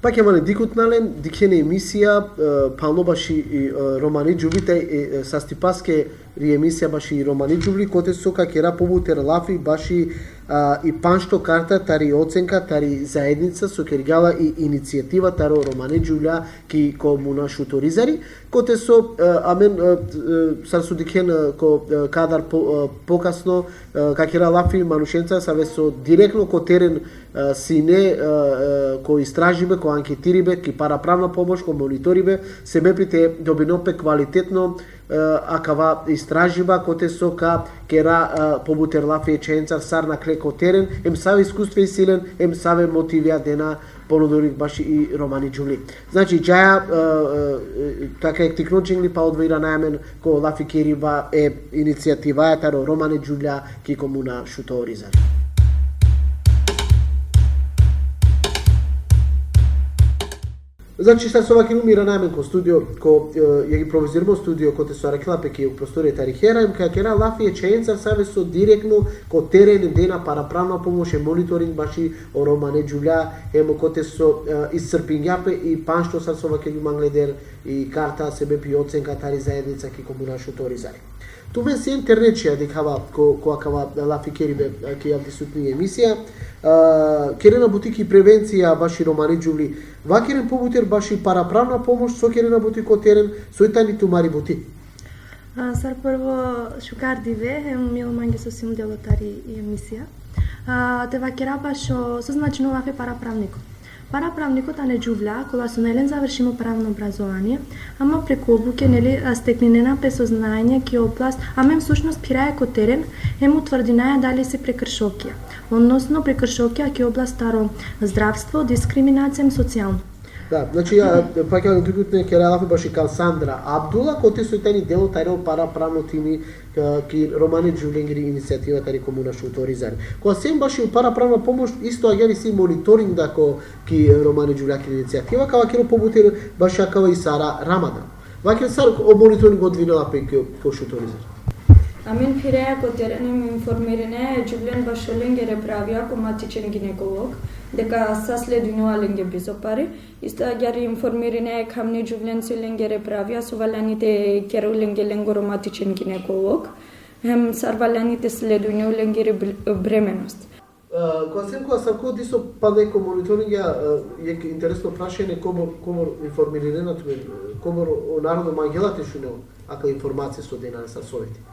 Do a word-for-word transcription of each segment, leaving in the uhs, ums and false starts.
Akava dikhutna len, dikhen e emisija, e, palo baši i, e, romani džuvli, taj, e, e, sastipaske ri emisija baši romani džuvli, kote so ka kera pobuter lafi baši, a, i panšto karta tari ocenka tari zaednica so kergja la i inicijativa taro romani džuvlja ki komuna Šuto Orizari, kote so, e, amen, e, e, sar so dikhen, e, ko, e, kadar po, e, pokasno, e, ka kera lafi manušenca save so direktno ko teren, e, sine, e, e, ko istražibe, ko anketiribe, ki parapravna pomoš, ko monitoribe, sebepi te dobinel pe kvalitetno, e, akava istražiba, kote so ka kera, e, pobuter lafi e čhencar sar nakhle ko teren, em save iskustve isi len, em save motivija dena ponudori baši i romani džuvli. Znači, džaja, e, e, e, taka jekh tikno džingli, pa odova irana amen ko lafi keriba e inicijativaja taro romani džuvlja ki komuna Šuto Orizari. Znači, sar so vakergjum, irana amen ko studio, ko, e, jekh improvizirimo studio, kote so arakhela pe ki prostorija tari HERA, em ka kera lafi e čhencar save so direktno ko teren dena parapravna pomoš e monitoring baši o romane džuvlja, em kote so, e, iscrpingja pe i panšto, sar so vakergjum angleder, i karta sebepi ocenka tari zaednica ki komuna Šuto Orizari. Tumen si internet, ja dikhava ko, ko akava lafi keribe, e, ki avdisutni emisija, e, kerena buti ki prevencija baši romani džuvli. Vakeren pobuter baši parapravna pomoš, so kerena buti ko teren, soj tani tumari buti? A, sar prvo, šukar dive, hem milo mange so sijum delo tari i emisija. A, te vakera bašo, so značinela lafi parapravniko. Parapravniko tane džuvlja, kola so nane len završimo pravno obrazovanie, ama preko obuke, neli, a, steklinena pe so znanje ki oblast, amen всъщност phiraja ko teren, hem utvrdinaja dali si prekršokija, odnosno prekršokija ki oblast taro zdravstvo, diskriminacija hem socijalno. Da, znači, ja, pa ka dikutne, kera lafi baši Kassandra Abdullah, kote so tani delo taro parapravno timi, ka, ki romane džuvlengiri inicijativa tari komuna Šuto Orizari. Ko asem baši parapravna pomoš, isto agjaar isi monitoring da ko ki romane džuvlja ki inicijativa, ka vakera pobuter baši akava i Sara Ramadan. Vaker sar o monitoring odvinela pe ko, ko Šuto Orizari. Amen phiraja ko teren hem informirinaja e džuvlen bašo lengere pravija ko matičen ginekolog, deka sa sledujnela lenge bizo pari, isto agjaar informirinaja e khamne džuvlen so lengere pravija, so valjani te kerel lenge lengoro matičen ginekolog, hem sar valjani te sledujnel lengiri br-, bremenost. E, ko asem, ko asavko diso pande ko monitoring, ja, e, jekh interesno prašanje, kobor, kobor informirinena tumen, e, kobor o narodo mangela te šunel akala informacije so dena sar soveti?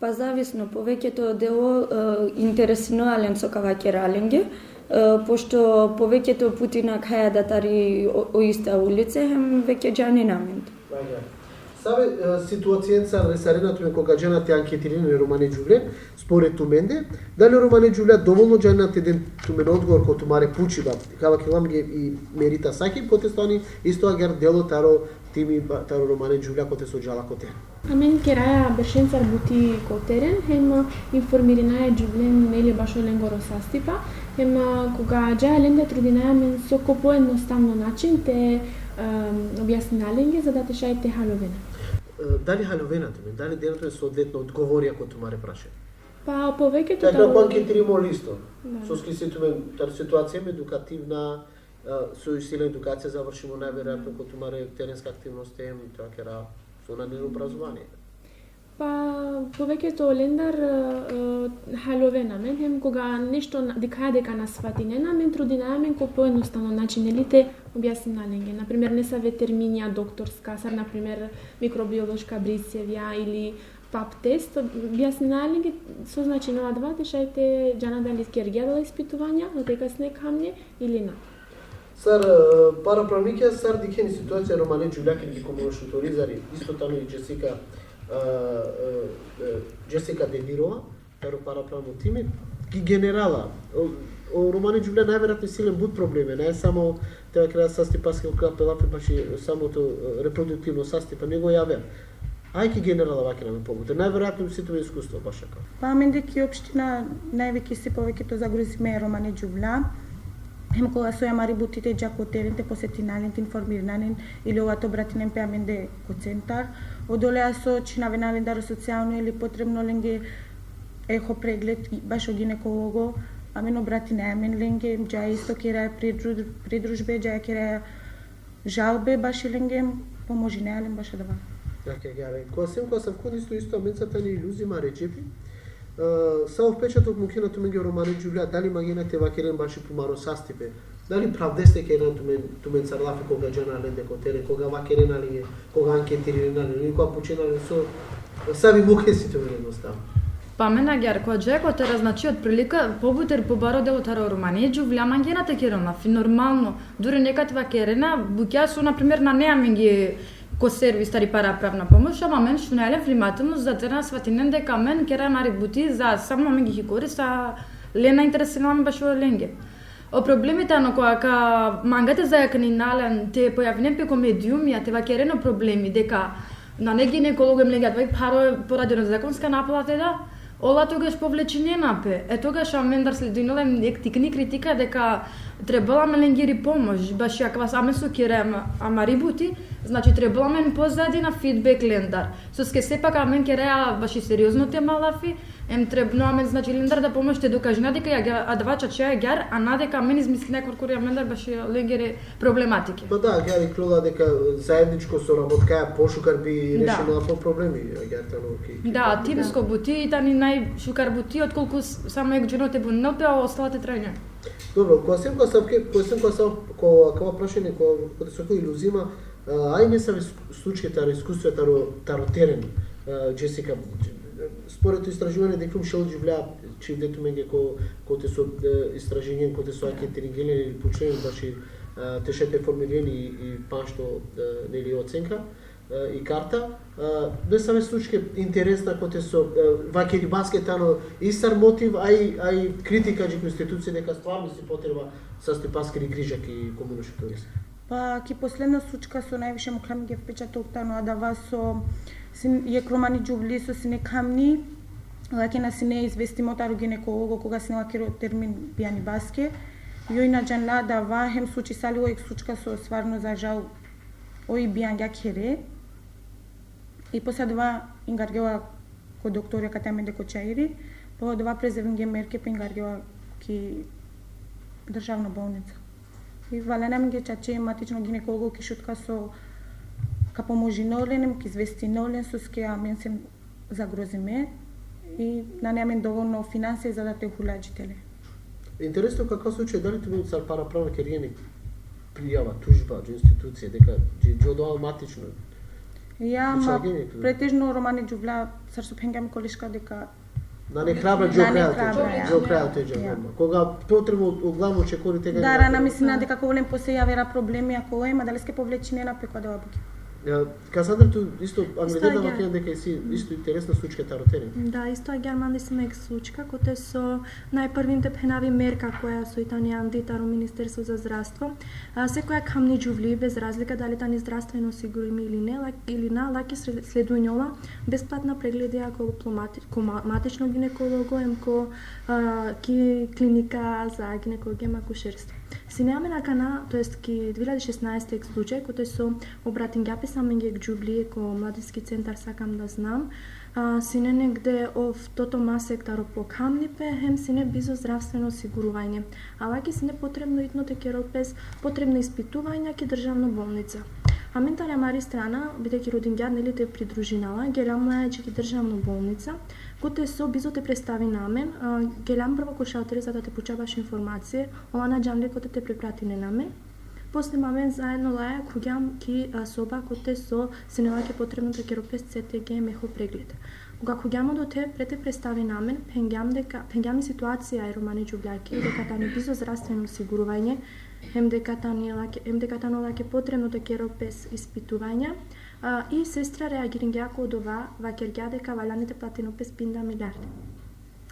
Pa zavisno, poveketo delo, e, interesinela len so ka vakera lenge, e, pošto poveketo puti nakhaja da tari o, o ista ulice, hem veke džanena amen. Agjaar. Save, e, situacijenca resarena tumen koga džana te anketirinen e romane džuvlen, spored tumende, dali romane džuvlja dovolno džanena te den tumen odgovor ko tumare pučiba? Ka vakergjum i Merita Saki, kote so tani isto agjaar delo taro timi ba-, taro romane džuvlja kote so džala ko teren. Amen keraja beršencar buti ko teren, hem informirinaja e džuvlen, neli, bašo lengoro sastipa, hem koga džaja lende trudinaja amen so ko poednostavno način te, em, objasnina lenge, za da te šaj te haljovena. E, dali haljovena tumen, dali dena tumen soodvetno odgovorija ko tumare prašanje? Pa poveketo... Kaj taro ko anketirimo listo. Da. Soske si tumen tari situacija edukativna, e, so isi len edukacija završimo, najverojatno ko tumare terenska aktivnost, em, te vakera, so nane len obrazovanie. Pa poveketo lendar, e, e, haljovena amen, hem koga nešto na-, dikhaja deka na svatinena, amen trudinaja amen ko poednostavno način, neli, te objasnina lenge. Na primer, nesave terminija doktorska, sar na primer mikrobiološka brisevja ili pap test, objasnina lenge so značinela adava, te šaj te džana dali kergja adala ispitovanja, no te kasne khamne ili na. Sar, e, parapravnikja, sar dikhena i situacija romane džuvlja ki komuna Šuto Orizari, isto tano i Jessica, e, e, e, Jessica Demirova, taro parapravno timi, ki generala, o, o romane džuvlja najverojatno isi len but probleme, nane samo te vakera sastipaske, koga pe lafi baši samo to, e, reproduktivno sastipa, nego i aver. Aj ki generala vakera amen pobuter. Najverojatno isi tumen iskustvo bašo akava. Pa amende ki opština najveke isi poveketo zagrozime romane džuvlja. Hem koga soj amari buti te dža ko teren, te posetina len, te informirina len, ili ola te obratinen pe amende ko centar. Odoleja so čhinavena lendar o socijalno ili potrebno lenge jekh pregled bašo ginekologo, Amen obratinaja amen lenge, džaja isto keraja pridru-, pridružbe, džaja keraja žalbe baši lenge, pomožinaja len baš adava. Dakle, agjaar, ko Asem, ko Asavko isto, isto amenca tani Luzima Redžepi. E, sa o vpečatok mukena tumenge o romane džuvlja, dali mangena te vakeren baši pumaro sastipe? Dali pravdeste kerena tumen, tumencar lafi koga džana lende ko teren, koga vakerena lenge, koga anketirena lenge, koga pučena lenge, so, savi mukhe si tumen jednostavno? Pa amen agjaar, koga džaja ko teren, znači, otprilike, pobuter, pobaro delo taro romane džuvlja mangena te keren lafi, normalno. Duri nekad vakerena, bukja so, na primer, nane amenge ko servis tari parapravna pomoš, ama amen šunaja len, flimatimo, za te na svatinen deka amen kera amari buti za samo amenge ki korist, a len na interesirina amen bašo lenge. O problemi tano koga ka manga te zajaknina len, te pojavinen pe ko mediumija, te vakeren o problemi deka nane ginekologo, em lenge adava i pharo poradino zakonska naplata da, ola togaš povlečinena pe. E togaš amendar sledinela jekh tikni kritika deka trebela amen lengiri pomoš, baši akava amen so keraja amari buti, znači trebela amen pozadina feedback lendar. Soske sepak amen keraja baši seriozno tema lafi, em trebno amen, znači, lendar da pomoš te dokažina deka agjaar, adava čače agjaar, a na deka amen izmislinaja korkori amendar baši lengere problematike. Pa da, agjaar ikljola deka zaedničko so rabotkaja pošukar bi rešinela po problemi, agjaar tano ki, ki Da, timsko buti tani najšukar buti, otkolku s-, samo jekh dženo te bunel pe, a ostala te trajnel. Dobro, ko Asem, ko Asavke, ko Asem, ko Asav, ko akava prašanje, ko, kote so ko i Luzima, a, aj nesave s-, slučke taro iskustvo taro, taro teren, a, Jessica, spored o istraživanje, dekhljum šel džuvlja, čhivde tumenge ko, kote so, e, istražingen, kote so anketiringen ili pučlen baši, e, te šaj te formiren i, i panšto, e, neli, ocenka, e, i karta. E, nesave slučke interesna kote so, e, vakeribaske tano istar motiv, aj, aj kritika dži ko institucija deka stvarno si potreba sastipaskiri griža ki komuno Šuto. Pa ki posledna slučka so najviše mukhlja amenge vpečatok tano adava so sine jekh romani džuvli so sine khamni, lake na sine izvestimo taro ginekologo koga sine lakero termin bijanibaske. I oj na džanla adava, hem slučisali o jekh slučka so stvarno, za žal, oj bijangja khere. I posle adava ingargjola ko doktori akate amende ko Čairi, pa odova prezavinge merke pe ingargjola ki državno bolnica. I valjani amenge čače matično ginekologo ki Šutka so ka pomožinol len, ka izvestinol len, soske amen siem zagrozime i nane amen dovolno finanse za da te hula dži tele. Interesno, ko akava slučaj, dali tumen sar parapravna kergjen prijava, tužba, dži institucija, deka, dži, dži odova matično? Ja, ma, pretežno romani džuvlja, sar so phengjam, koleška deka nane hrabra, dži o kraj te džan, dži o kraj te džan. Koga potrebno, uglavnom čekori te... Da, rana mislina deka ka ovel len posle javera problemi, ako oj, ma dali ske povlečinena pe ko adava bukja. Ja, Kasandra, tu isto, angleder da vakeren deka isi isto interesna slučka taro teren. Da, isto agjaar mande isi jekh slučka, kote so najprvim te phenavi merka koja so i tani andi taro Ministerstvo za zdravstvo. A, sekoja khamni džuvli, bez razlika dali tani zdravstveno osigurimi ili ne, lak-, ili na, lake sre-, sledujnjola besplatna pregledija ko plo mati-, ko ma-, matično ginekologo, em ko, a, ki klinika za ginekologija em akušerstvo. Sine amen akana, to jest ki dve hiljade šesnaeste jekh slučaj, kote so obratingja pe sa amenge jekh džuvli ko Mladinski centar Sakam da znam. A, sine negde oftoto masek taro pokhamni pe, hem sine bizo zdravstveno osiguruvanje. A lake sine potrebno itno te kerol pes potrebna ispituvanja ki državno bolnica. Amen tari amari strana, bidejki rodingja, neli, te pridružina la, geljam laja dži ki državno bolnica, kote so bizo te predstavina amen, a, geljam prvo ko šalteri za da te puča baši informacije, ola na džanle kote te prepratinen amen. Posle amen zaedno laja khuvgjam ki, a, soba kote so sine lake potrebno te kerol pes C T G em eho pregled. Koga khuvgjam odote, pre te predstavina amen, phengjam deka, phengjam i situacija e romane džuvljake, deka tani bizo zdravstveno osiguruvanje, hem deka tani lake, hem deka tano lake potrebno te kerol pes ispituvanja, a, i sestra reagiringja ko odova, vakergja deka valjani te platinol pes pinda milijarde.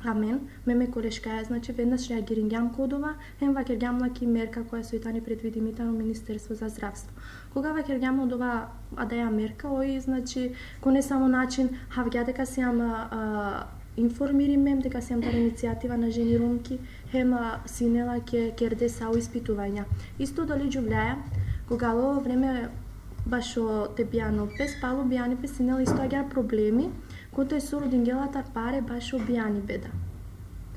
Amen, me me koleškaja, znači, vednaš reagiringjam ko odova, hem vakergjam la ki merka koja so i tani predvidimi taro Ministerstvo za zdravstvo. Koga vakergjam odova, adaja merka, oj, znači, ko nesavo način havgja deka sijam, a, informirime, deka sijam tari inicijativa na ženi Romki, hem, a, sine lake kerde sa o ispituvanja. Isto dali džuvljaja, koga alo vreme bašo te bijanol pes, palo bijanibe sine la isto agjaar problemi, kote so rodingje la tar pare bašo bijanibe da.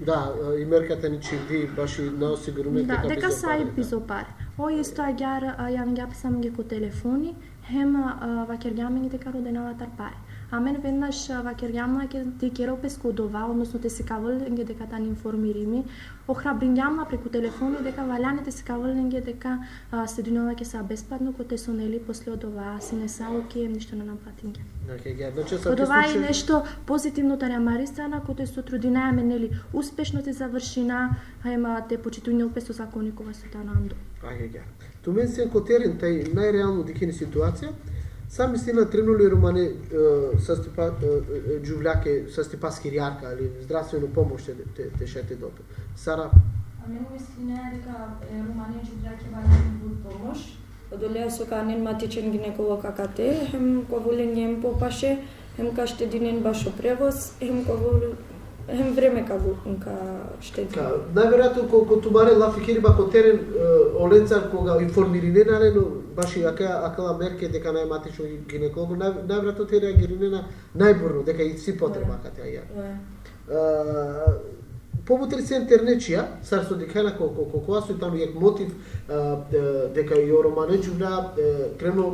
Da, e, i merka tani čhivdi, baši na osigurime. Da, deka sa i bizo pare. O isto agjaar, e, javingja pes amenge ko telefoni, hem, e, vakergja amenge deka rodena latar pare. Amen vendaš, e, vakergjam lake te kerel pes ko dova, odnosno te sikavel lenge deka tani informirimi, ohrabringja ma preku telefoni deka valjani te sikavel lenge deka, a, sledinela lake sa besplatno, kote so, neli, posle odova sine sa okej, ništo na naplatingja. Okej, ja, znači, sa... Odova i nešto pozitivno tari amari strana, kote so trudinaja amen, neli, uspešno te završina, hem, a, te počitujnel pes o zakoni kova so tano ando. Okej, ja. Tumen sien ko teren, taj najrealno dikhena situacija. Sar mislina, trenutno li romane, e, sastipa-, e, e, džuvlja ke sastipaske jarka, ali zdravstveno pomoš te, te, te šaj te dobe? Sar a... Amen mislinaja deka, e, romane džuvlja ke valjani but pomoš. Odoleja so ka anen matičen ginekolog akate, hem ka ovel lenge hem popaše, hem ka štedinen bašo prevoz, hem ka ovel, hem vreme ka bu-, ka štedinen. Ka, najverojatno ko, ko tumare lafi keriba ko teren, e, olencar koga informirinena len baši aka-, akala merke deka nane matično ginekologo, naj-, najverojatno te reagirinena najburno, deka isi potreba akate, ja. E, pobuter sien terne čhija, sar so dikhena ko, ko, ko, kova so tano jekh motiv, e, e, deka i o romane džuvlja, e, kreno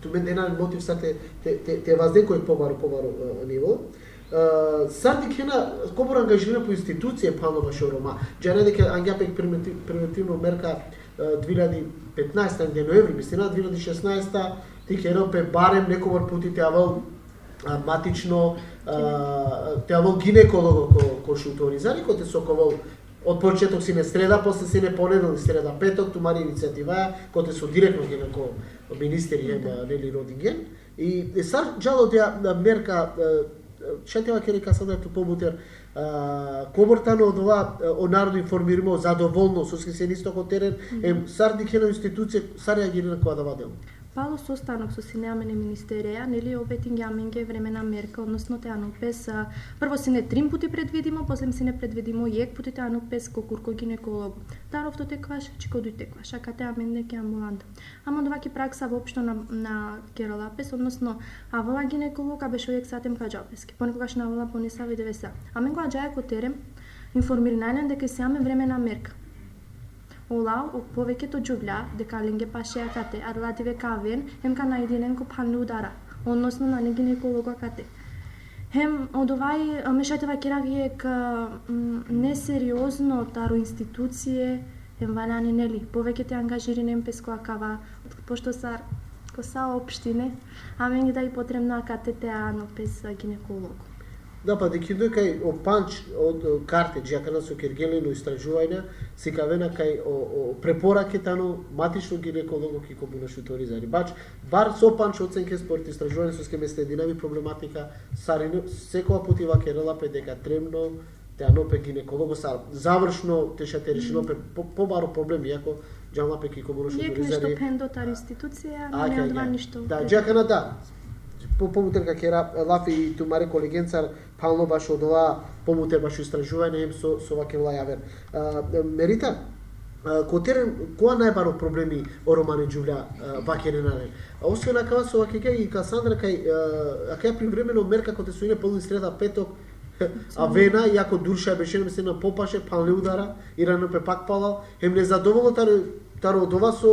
tumen dena motiv sar te, te, te, te vazden ko jekh pobaro, pobaro, e, nivo. E, sar dikhena, kobor angažirena po institucije phanlo bašo Roma. Džana deka angja pe primeti-, preventivno merka, e, dve hiljade petnaesta, ande noevri, mislina, dve hiljade šesnaesta, te kerel pe barem nekobor puti te avel, a, matično, a, te avel ginekologo ko, ko Šuto Orizari, kote so ka ovel od početok sine sreda, posle sine ponedeljnik, sreda, petok, tumari inicijativa, kote so direktno ginekologo ministeri hem, a, neli, rodingen. I, e, sar džala odoja, a, merka, a, a, šaj te vakere, Kasandra, tu pobuter, a, kobor tano odova, a, o narodo informirimo, zadovolno, soske sien isto ko teren, em, sar dikhena o institucije, sar reagirena ko adava delo? Palo sostanok so sine amen e ministereja, neli, obetingja amenge vremena merka, odnosno te anol pes, a, prvo sine trin puti predvidimo, posle sine predvidimo jekh puti te anol pes ko kurko ginekologo. Taro oftote kvaš, či ko dujte kvaš, akate amen neke ambulanta. Ama odova ki praksa voopšto na, na kerela pes, odnosno avela ginekologo, ka bešel jekh sat hem ka džal peske. Ponekogaš na avela po nesavi dive sa. Amen koga džaja ko teren, informirinaja len deka isi amen vremena merka. Ola, o poveketo džuvlja, deka lenge paše akate, adala dive ka aven, hem ka najdinen ko phanle udara, odnosno nane ginekologo akate. Hem odova i, e, me šaj te vakerav jekh, m, neseriozno taro institucije, hem valjani, neli, poveke te angažirinen pes ko akava, pošto sar ko sa opštine, amenge da i potrebno akate te anol pes, e, ginekologo. Da, pa dikhindoj kaj o pandž, o, o karte, dži akana so kergjen len o istražuvanja, sikavena kaj o, o preporake tano matično ginekologo ki komuna Šuto Orizari. Baš, bar so pandž ocenke spored istražuvanja, soske me sledinav i problematika, sarine, sekova puti vakerela pe deka trebno te anol pe ginekologo, sar završno te šaj te rešinol pe po, pobaro problemi, iako džala pe ki komuna Šuto Orizari. Jekh nešto phendo tari institucija, a, nane adava ništo. Da, dži akana da. Po, pobuter ka kera lafi i tumare kolegencar, phanlo bašo odova, pobuter bašo istražuvanje, hem so, so vakerela javer. A, Merita, a, ko teren, kova najbaro problemi o romane džuvlja, a, vakerena len? A, osven akava so vakergja i Kasandra kaj, a, akaja privremeno merka kote so ine polu sreda, petok, avena, iako dur šaj bešena, mislina, popaše, phanle udara, irana pe pak palal, hem nezadovolno taro, taro odova so,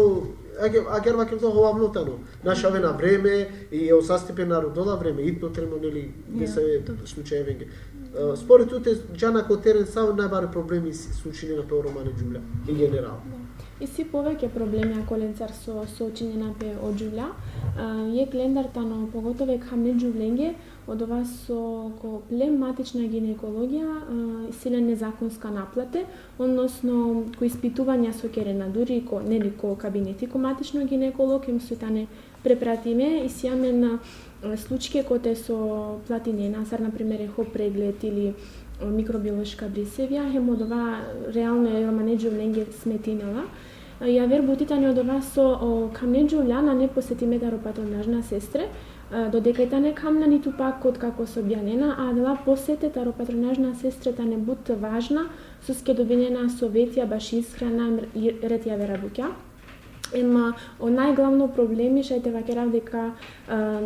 agjaar, agjaar vakerdo, hovavno tano. Naš avena vreme, i o sastipe na rodola vreme, itno trebno, neli, nesave slučajevenge. E, spored tute, džana ko teren, savo najbare problemi si-, sučinena pe o romane džuvlja, in general? Da. Isi poveke problemi kolencar so, so sučinena pe o džuvlja. E, jekh lendar tano, pogotovo jekh hamle džuvlenge, odova so ko ple matična ginekologija, e, isi len nezakonska naplate, odnosno ko ispituvanja so kerena duri ko, neli, ko kabineti ko matično ginekolog, hem so tane prepratime, isi amen, e, slučke kote so platinena, sar na primer eho pregled ili, e, mikrobiološka brisevja, hem odova realno e romane džuvlenge smetinela. E, javer buti tane odova so o hamle džuvlja nane posetime taro patronažna sestre, e, dodeka i tane hamna, nitu pak otkako so bijanena, a adala posete taro patronažna sestre tane but važna, soske dobinena sovetja baši ishrana, m-, i ret javera bukja. Ema, o najglavno problemi šaj te vakerav deka, a,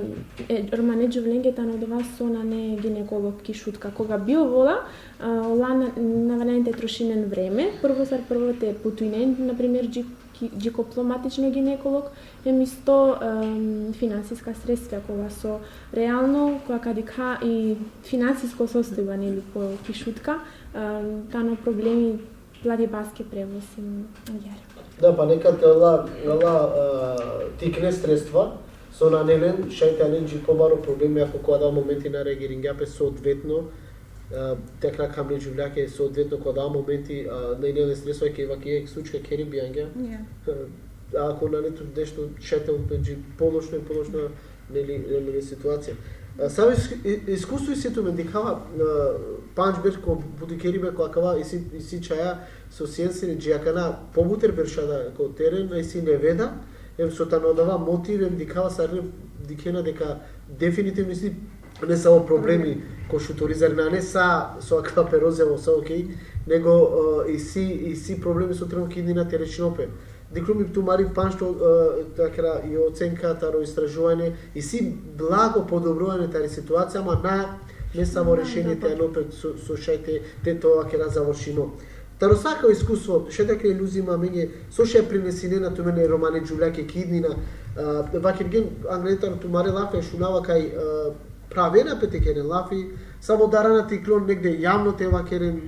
e, romane džuvlenge tano dova so nane ginekolog ki Šutka. Koga bi ovola, a, ola na, na valjani te trošinen vreme. Prvo sar prvo te putujnen, na primer, dži, ki, dži ko plo matično ginekolog, hem isto, em, finansiska sredstva, koga so realno, koga ka dikha i finansisko sostojba, neli, ko ki Šutka, em, tano problemi platibaske prevoz hem agjaar. Da, pa nekad ola, ola, a, tikne sredstva, so nane len, šaj te anen dži pobaro problemi, ako ko adava momenti na reagiringja pe soodvetno, a, te akana khamne džuvljake, soodvetno ko adava momenti, a, na ine len sredstva, ke vaki jekh slučka keri bi angja. Ja. A, ako nane tu nešto, šaj te on pe dži pološno i pološno, neli, neli situacija. A, savo is-, i-, iskustvo isi tumen, dikhava, a, pandž berš ko butikeribe ko akava, isi, isi čhaja so sien sine dži akana pobuter berša da ko teren, a isi neveda, em so tano adava motiv, em dikhava sarine dikhena deka definitivno isi nesavo problemi ko Šuto Orizari, nane sa so akava pe rozjavo, sa okej, nego, e, isi, isi problemi so trebno ki idnina te rešinol pe. Dikhljum i tumari pandžto, e, te vakera, i ocenka taro istražuvanje, isi blago podobruvanje tari situacija, ama na, nesavo rešenie te anol pe so, so šaj te, te, te vakera, završino. Taro sako iskustvo, šaj te vakera, iluzija amenge, so šaj prenesinena tumen e romane džuvljake ki idnina, e, vakergjen angleder taro tumare lafi, šunava kaj, e, pravena pe te keren lafi, samo darana te iklon negde javno te vakeren,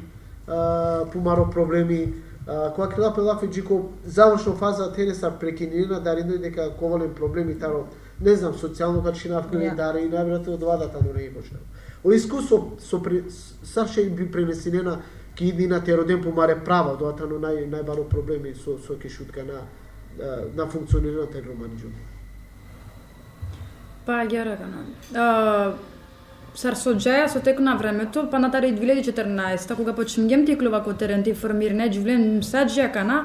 a, pumaro problemi, a, ko akela pe lafi dži ko završno faza te nesar prekininena, darindoj deka ka ovel len problemi taro, ne znam, socijalno ka čhinav ko, ja, dari, najverojatno odova da tano ne i počnava. O iskustvo so pre-, sar šaj bi prenesinena ki idnina te roden pumare prava, odova tano naj-, najbaro problemi so, so ki Šutka na, a, na funkcionirina tari romani džuvlja. Pa agjaar akana. A, sar so džaja, so tek na vremето, pa na tari dve hiljade četrnaesta, koga počmingjem te iklova ko teren te informirina e džuvljen, sa dži akana,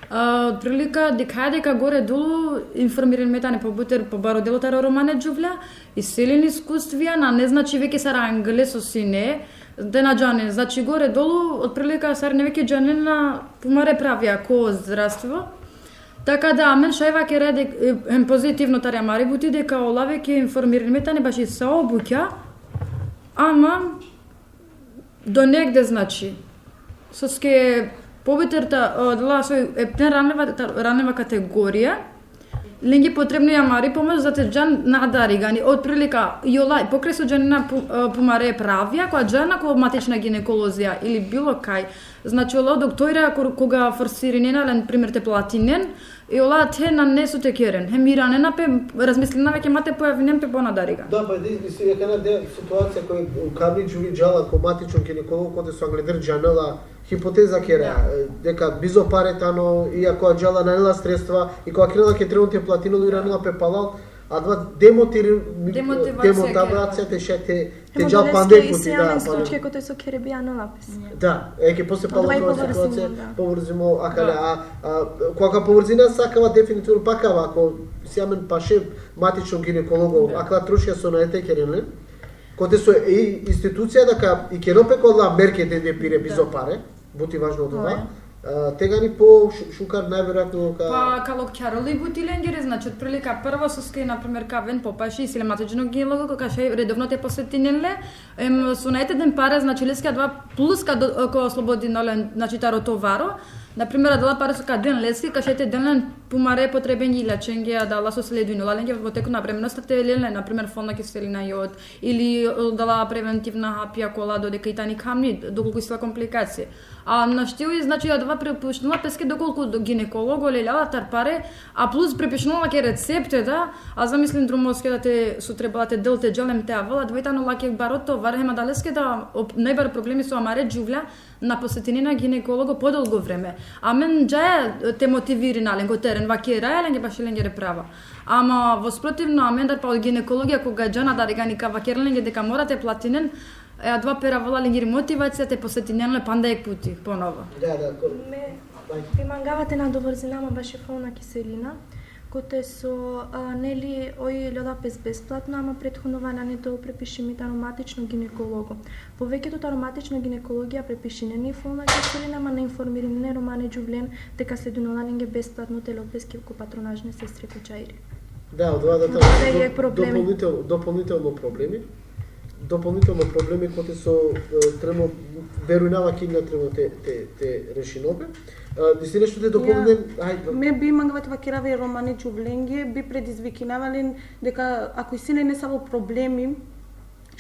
a, otprilika dikhaja deka gore dolu informirinime tane pobuter, pobaro delo taro romane džuvlja, isi len iskustvija, nane, znači, veke sar angle so sine, te na džanen, znači, gore dolu, otprilika sarine veke džanena pumare pravija ko zdravstvo, Така да, amen šaj vakera dek-, e, hem pozitivno tari amari buti deka ola veke informirinime tane baši sa o bukja, ama do negde, znači. Soske pobuter ta, e, odola so e ten ranljiva, ta, ranljiva kategorija, lenge potrebno i amari pomoć za te džan na darigani. Otprilika, i ola, pokraj so džanena pu-, e, pumare pravija, koga džana ko matična ginekolozija ili bilo kaj, Znači, ola doktorja, ko-, koga forsirinena len, primer, te platinen, i ola te nane so te keren. Hem iranena pe, razmislinena veke ma te pojavinen pe po na dariga. Da, pa di, isi akana de situacija koja u kamni džuvli džala ko matično ginekologo, kote so angleder džanela, hipoteza kera, da, e, deka bizo pare tano, i ako džala nane la sredstva, i ko akana ke trebno te platinol, iranela pe palal, adava demotivi-, demotivacija, demotivacija te šaj te Te džal pande puti, da, isi amen slučaj kote so kere bi anela pes. Da, e, ke posle palo situacija, povrzimo, da. Povrzimo, akale, a, a, koga povrzina sa akava definitivno pa akava, ako si amen paše matično ginekologo, da, akala troškija so nane te keren len, kote so i institucija da ka, i kero pe kola merke te de pire bizo pare, but i važno odova. Oja. A, tegani po šu-, šukar najverojatno ka... Pa, ka lokjarol i buti lengere, znači, otprilika prvo soske, na primer, ka aven po paše, isi le matično ginekologo, ka šaj redovno te posetinen le, em, so nane te den pare, znači, leske adava plus ka do-, ka oslobodinol len, znači, taro tovaro, na primer, adala pare so ka den leske, ka šaj te den len pumare potrebenge, ilačenge, adala so sledujnela lenge, po teko na vremeno sa te len len, na primer, folna kiselina, jod, ili, e, adala preventivna hapija kola dodeka i tani kamni, dokolku isi la komplikacije. A našti, znači, adava prepuštinela peske dokolku do ginekologo lelja la tar pare, a plus prepišinela lake recepte, da, a zamislin drumoske da te, so trebela te del te džal em te avel, adava i tano lake baro tovar, hem adaleske da, o, najbaro problemi so amare džuvlja na posetinena ginekologo podolgo vreme. Amen džaja te motivirina len ko teren, vakeraja lenge baši lengere prava. Ama, vosprotivno, amen dar palo ginekologija koga džana darigani ka vakeren lenge deka mora te platinen, e, adava peravela lengiri motivacija te posetinen le panda jekh puti, ponovo. Da, da, ko-, me, te mangava te nadovrzinama baši folna kiselina. Kote so, a, neli, oj ljola pes besplatno, ama prethodno valjani te prepišimi taro matično ginekologo. Poveke taro matično ginekologija prepišinena i fona ke sirina, ama na informirinena romane džuvlen deka sledinola lenge besplatno te lol peske ko patronažne sestre ko Čairi. Da, odova da. Odova da je do-, problemi. Dopolnitel-, dopolnitelno problemi. Dopolnitelno problemi kote so, e, trebno, verujnava ki na trebno te, te, te rešinol pe. E, isi nešto te dopolninen? Ja. Hajde. Me bi mangava te vakerav e romane džuvlenge, bi predizvikinava len deka ako isi len nesavo problemi,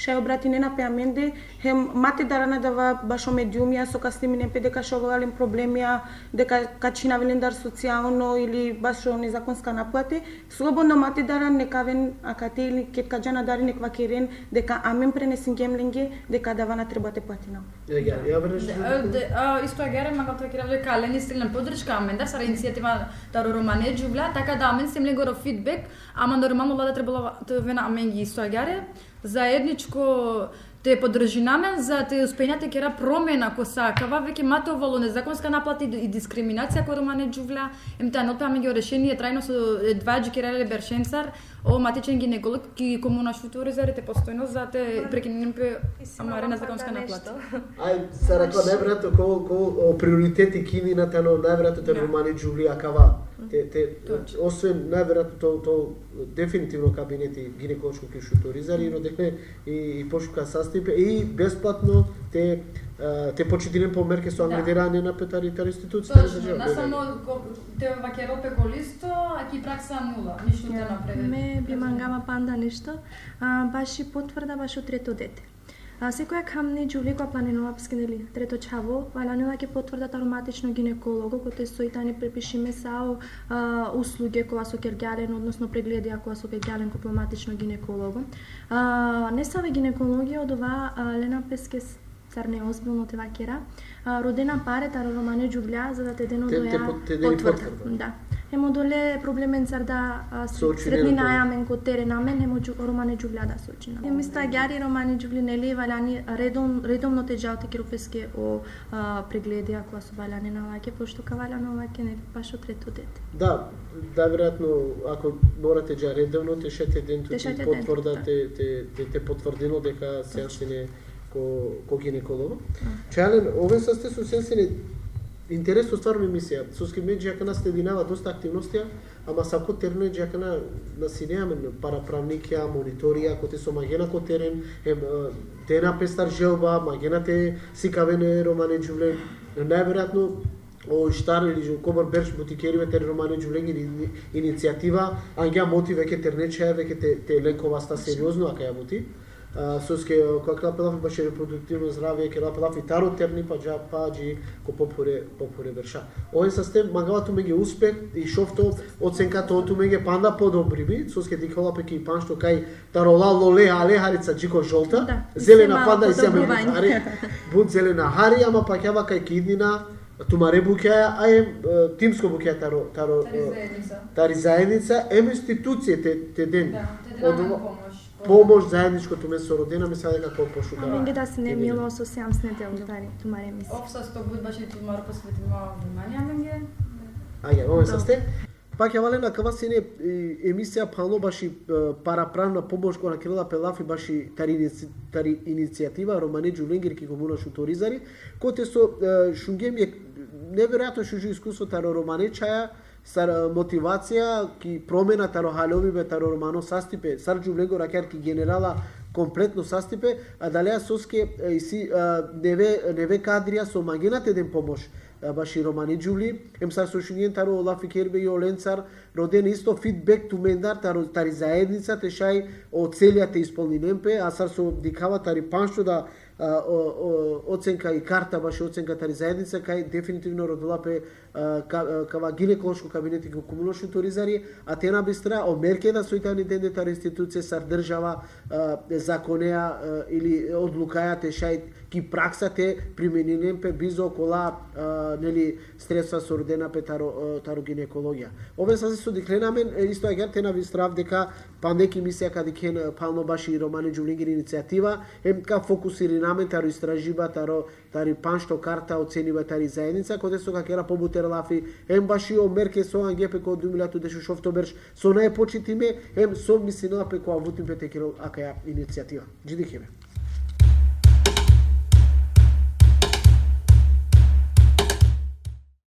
šaj obratinena pe amende, hem ma te darana dava bašo mediumija so ka sniminen pe deka šaj ovel len problemija, deka ka čhinavel lendar socijalno ili bašo nezakonska naplate, slobodno ma te daran, neka aven akate ili ked ka džan adari nek vakeren deka amen prenesingjem lenge, deka dava na treba te platina. E, ja, ja, vreš. De, e, de, a, isto agjaar, mangava te vakerav deka len isi len podrška amendar, sar inicijativa taro romane džuvlja, taka da amen siem lengoro feedback, ama normalno la da trebela te oven amenge isto agjaar, zaedničko te podržina amen, za te uspejna te kera promena ko sa akava, veke ma te ovel o nezakonska naplata i, i diskriminacija ko romane džuvlja, em te anel pe amenge o rešenie trajno so, e, dava dži kerela le beršencar, o matičen ginekolog ki komuna Šuto Orizari te postojno za te prekininen pe amare nezakonska naplata. Aj, sar akava, najverojatno ko, ko, o prioriteti ki Kina tano najverojatno te romane džuvlja akava. Te, te, osven najverojatno to, to definitivno kabineti ginekološko ki Šuto Orizari, rodene i, i pošukar sastipe, i besplatno te, e, te počitinen pe o merke so anglederane na pe tari, tari institucija. Točno, na samo ko-, te vakerol pe ko listo, a ki praksa nula, ništo te naprave. Me bi mangava panda nešto, a, baši potvrda bašo treto dete. A, sekoja khamni džuvli koja planinela peske, neli, treto čhavo, valjani lake potvrda taro matično ginekologo, kote soj tani prepišime sa o, a, usluge kova so kergja len, odnosno pregledija kova so kergja len ko matično ginekologo. A, nesave ginekologija odova, a, lena peske s-, sar neozbiljno te vakera, a, rodena pare taro romane džuvlja, za da te den odoja po-, te den potvrda. Da. Hem odole problemencar da, a, sretninaja amen ko teren amen, hem o džu-, romane džuvlja da sočina. Hem isto agjaar i romane džuvli, neli, valjani redovno, redovno te džal te kerol peske o, a, pregledija kova so valjani na lake, pošto ka valjani lake, neli, bašo treto dete. Da, da, verojatno, ako mora te dža redovno, te šaj te den tut i potvrda, te, te, te, te potvrdinol deka sian sine ko, ko ginekologo. Čhaj len, oven saste so sian sine interesno stvarno emisija, soske me dži akana sledinava dosta aktivnostija, ama sako terno dži akana na sine amen parapravnikija, monitorija, kote so mangena ko teren, em, e, dena pe sar želba, mangena te sikaven e romane džuvlen, najverojatno o štar ili kobor berš buti keribe tari romane džuvlengiri ini-, inicijativa, angja motiv veke terne čhaja veke te, te len ko vasta seriozno akaja buti. A, soske, e, ko kerela pe lafi baši reproduktivno zdravje, kerela pe lafi taro terni pa dža, pa dži ko pophure, pophure berša. Oven saste mangava tumenge uspeh i šovto ocenka te ovel tumenge panda podobribi, soske dikhola pe ki panšto kaj taro lale hale harica dži ko žolta, da, zelena panda isi amen hari, but zelena hari, ama pakjava kaj ki idnina tumare bukjaja, a em, e, timsko bukja taro, taro, tari, e, zaednica. Tari zaednica, em institucije te, te den. Da, te den amen pomoš. Pomoš zaedničko tumen so rodena, mislam deka ko pošukar. Amenge da sine milo so siam sine del tari tumare emisije. Ov sasto but baši tumaro posvetimo vnimanie amenge. Agjaar, oven saste. Pakjava len, akava sine, e, emisija phanlo baši, e, parapravna pomoš, kova kerela pe lafi baši tari inici-, tari inicijativa romane džuvlengiri ki komuna Šuto Orizari, kote so, e, šungjem jekh neverojatno šužo iskustvo taro romane čhaja, sar, e, motivacija ki promena taro haljovibe taro romano sastipe, sar džuvlengoro agjaar ki generala kompletno sastipe, adalea soske, e, isi, e, neve, neve kadrija so mangena te den pomoš, e, baši romane džuvli, em sar so šungjen taro lafi keribe i olencar, roden isto feedback tumendar taro, tari zaednica te šaj o celja te ispolninen pe, a sar so dikhava tari panšto da, a, o, o, ocenka i karta baši ocenka tari zaednica, kaj definitivno rodela pe, a, ka-, a, kava ginekološko kabineti ko komuna Šuto Orizari, a te na bistra o merke da soj tani dende tari institucije sar država, a, zakonea, a, ili odlukaja te šaj ki praksa te primeninen pe bizo kola, a, neli, sredstva so rodena pe taro, a, taro ginekologija. Oven saste so dikhlena amen, e, isto agjaar te na bistrav deka panda jekh emisija ka dikhen, e, phanlo baši romane džuvlengiri inicijativa, em ka fokusirina amen taro istražiba, taro, tari panšto karta oceniba tari zajednica, kote so ka kera pobuter lafi, em baši o merkez so ange pe ko dujmilja tu dešušovto berš, so naj počitime, em so mislinela pe ko avutin pe te kerel akaja inicijativa. Dži dikhibe.